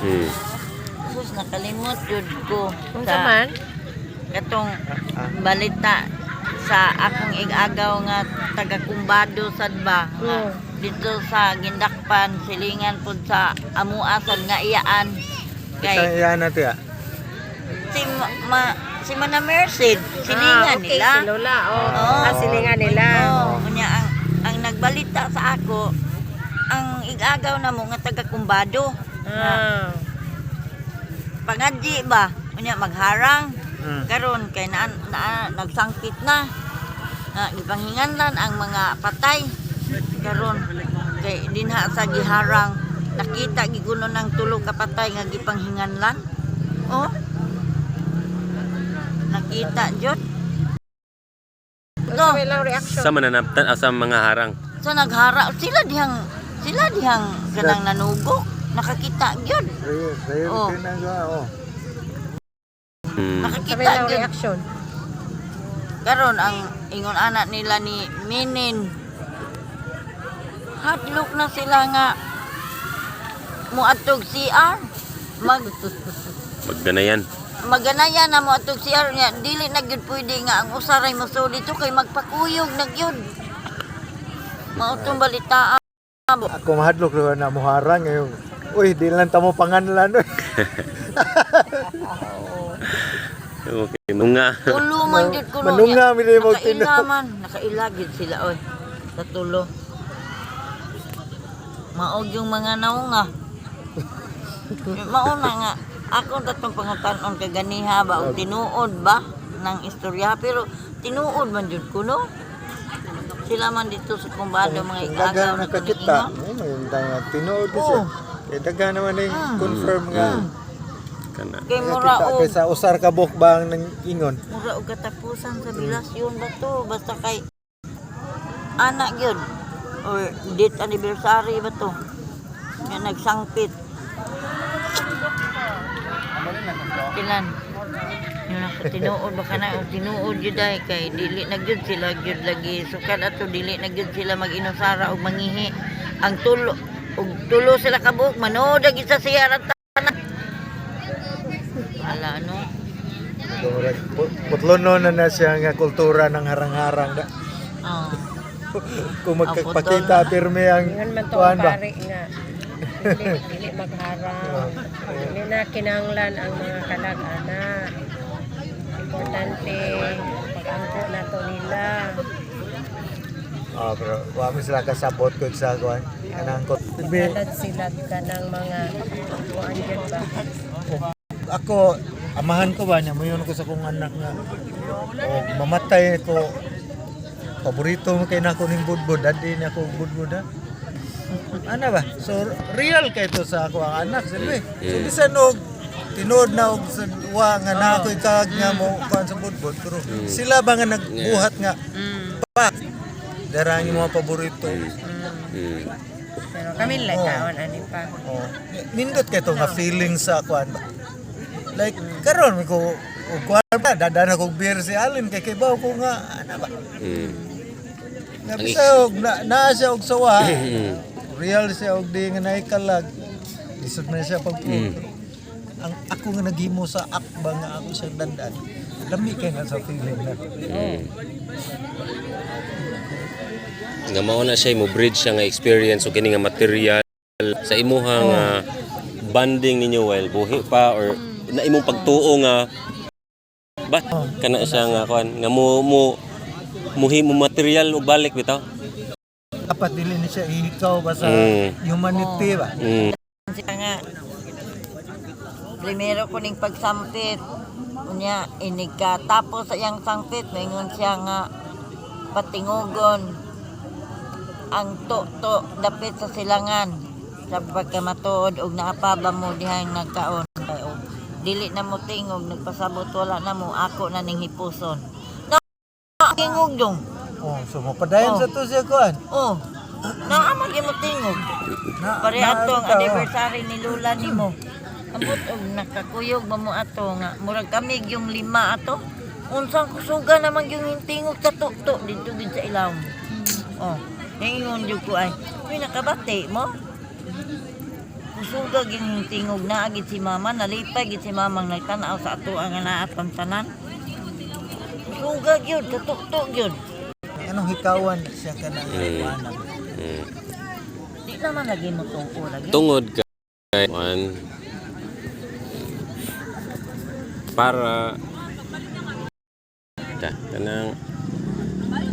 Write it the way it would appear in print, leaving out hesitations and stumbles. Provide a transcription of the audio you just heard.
Sus, nakalimot jud ko Unsa sa man? katong balita sa akong igagaw nga taga Kumbado sad ba nga dito sa Gindakpan, silingan pud sa amua sad nga iyaan Kay kay iyan natin ah. si ma, si Mana Merced, silingan Ah, okay, nila. si Lola. Oh. Oo. Ah, silingan nila. Oo, unya ang nagbalita sa ako, ang igagaw na mo nga taga Kumbado. Pangadji ba? Unya magharang. Karon kay na, na nagsangkit na. Na gipanghinganlan ang mga patay. Karon kay dinha sa giharang nakita giguno ng tulo ka patay nga gipanghinganlan. Oh. Nakita jud. Unsa may lang reaction? Sa mananaptan ah, sa mga harang. Sa naghara sila dihang kanang nanugok, nakakita gyud. Rare, rare Oh. din ang gawa, oh. Unsa may Nakakita lang gyud. reaction? Karon ang ingon anak nila ni Minin, hadlok na sila nga moadtog CR, Magdanayan. Maganaya na moadtog CR niya, dili na gyud pwede nga ang usaray mo dito kay magpakuyog na gyud. Mao tong balita. Ako mahadlok ro na muharang ngayon. Uy, di lang tamo panganlan. Uy. Okay, mga Tulo man gyud kuno. Manunga, mili mo Nakaila tinuod. man, nakaila gyud sila oy. Sa tulo. Maog yung mga naunga. Mauna nga ako tatong pangutanon kay ganiha ba og tinuod ba ng istorya, pero tinuod man jud kuno. Sila man dito sa kumbado mga Kung igagaw daghan na nakakita, kuno. oh, mayroon tayo tinuod siya. Oh. Kay daghan naman yung confirm nga. Kana. Kay mura Nakakita og kay sa usar ka bang nang ingon. Mura og katapusan sa bilasyon ba to, basta kay anak gyud or date anniversary ba to nga nagsangpit kilan yun ako tinuod ba kana og tinuod gyud ay kay dili na gyud sila gyud lagi sukad ato, dili na gyud sila mag-inusara og mangihi ang tulo og tulo sila kabuok manood gyud sa siya tanan. Ala no. Murag putlonon na na siya nga kultura ng harang-harang da. Oh. Kung magkapakita pirmi ang Ingon man to kuan ang ba. pare nga dili, dili magharang. Dili na kinahanglan ang mga kalag-ana. Importante pag-angko nato nila. Ah, pero wa mi sila kasabot kog sa kuan. Kanang ko. Pagkalad sila kanang mga kuan gyud ba. Ako amahan ko ba niya moyon ko sa kong anak nga o mamatay ko, paborito mo kay nako ning budbud, dadi niya ko budbud ha. Ana ba? So real kay to sa ako ang anak sabi. So bisan og tinuod na og sa wa nga na ako'y kag nga mo kuan sa budbud, pero sila ba nga nagbuhat nga pa dara ang mga paborito. Pero kami lang kaon ani pa. Oh, nindot kay to nga feeling sa kuan ba. Like karon ko og kuan ba dadana kog beer si Alin kay kibaw ko nga ana ba. Nga bisa og na, naa siya og sawa. Real siya og di nga naikalag. Lisod man siya pag ang ako nga naghimo sa akba nga ako sa dandan. Lami kay na sa feeling na. Nga mao na siya mo bridge siya nga experience o kini nga material sa imuha nga bonding ninyo while buhi pa or na imong pagtuo nga ba kana siya nga kuan nga mo mo muhimo material og balik bitaw. Dapat dili ni siya ihikaw ba sa humanity ba. Siya nga primero ko ning pagsampit, unya inig ka tapos sa iyang sangpit maingon siya nga patingugon ang to-to dapit sa silangan sa pagkamatuod og naapa ba mo dihang nagkaon. Kay og dili na mo tingog, nagpasabot wala na mo, ako na ning hipuson na tingog dong. Oh, so mapadayon Oh. sa to siya kuan. Oh, naa man gyud mo tingog. Na, Pare na- ato ang na- anniversary ni Lula nimo. Ambot og nakakuyog ba mo ato nga murag kami yung lima ato. Unsang kusuga naman yung hintingog sa tuktok dito gid sa ilawom. Oh, ingon jud ko ay, "Uy, nakabati mo?" Kusuga gid yung tingog na gid si mama, nalipay gid si mamang nagtan-aw sa ato ang naa tanan. Kusuga gyud, katuktok gyud. Anong hikawan siya kanang anak. Di naman lagi mo tuo lagi. Tungod kay one para ta kanang.